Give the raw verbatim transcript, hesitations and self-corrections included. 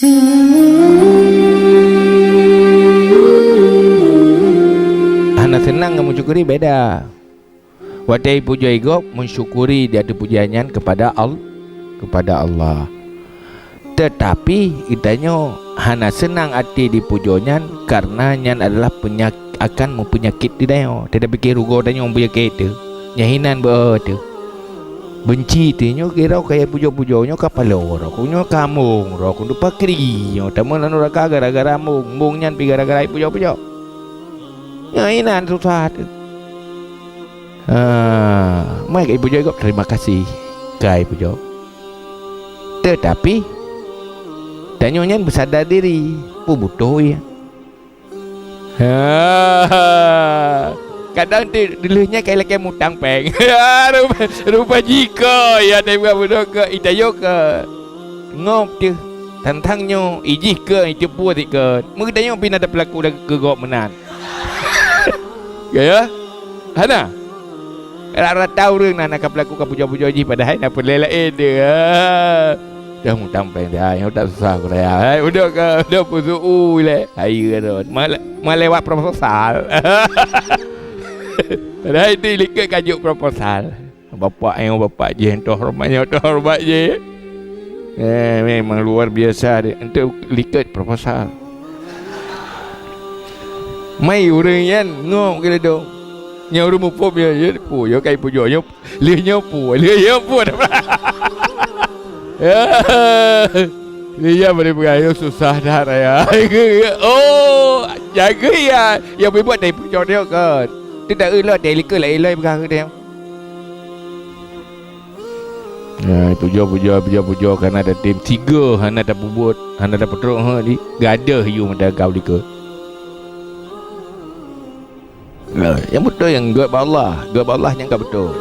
Hana seunang ngon meusyukuri beda. Watée ipujoe gob, meusyukuri di ateueh pujian nyan keupada Al-, keupada Allah. Teutapi geutanyoe hana seunang até dipujoe nyan, kareuna nyan adalah peunyak-, akan meupeunyakét geutanyoe. Teutapi keu rugoe tanyoe meupeunyakét teuh, nyan hinan beu teuh. Beunci teuh nyoe kira kaya pujoe-pujoe nyoe ka paloe roh, nyoe ka mong roh, nyoe pakri nyoe tamong lam nuraka gara-gara mong, mong nyan pi gara-gara ipujoe-pujoe. Nyan inan susah teuh. Ah, mai ipujoe gob terima kasih ka ipujoe. Teutapi tanyoe nyan beusadar diri, peue butoh ia. Ha. Kadang di, di lheueh nyan kai lakée mutang péng. Rupa, rupa jiko ya dai buka budoe ke itayo ke. Ngop teuh. Tantang nyoe ijih ke iteupu sikon. Meutanyoe pih na tapeulaku dah keu gob meunan. Gaya? Hana. Rata-rata ureuëng na, na ka peulaku ka pujoe-pujoe jih padahai na peulée laén dia. Dah mutang péng dah, nyoe tak susah kuraya. Hai, udah ke, udah pusuhu lé. Hai, udah. Mal-, malewat proposal. Padahai itu likot kajuk proposal. Bapak nyoe bapak jih, toh hormat nyoe toh hormat jih. Eh, memang luar biasa deh. Untuk likot proposal. Mai ureuëng nyan ngok kira dong. Nyang ureuëng muphom ya, ya, pu, ya kai pujoe, ya. Lheueh nyoe pu, lheueh nyoe pu. Lheueh ya bari peugah, ya susah that raya. Oh, jaga ya. Ya buat dari pujoe dia kan. Tu tak elok, tak elok lah, elok peugah dia. Ya, pujoe, pujoe, pujoe, pujoe, kana tatem tiga, hana tapeubuet, hana tapeutrok, ha, di gadoh yue mata gau likot. Ya, nyang beutôi nyang geuet bak Allah, geuet bak Allah nyang ka beutôi.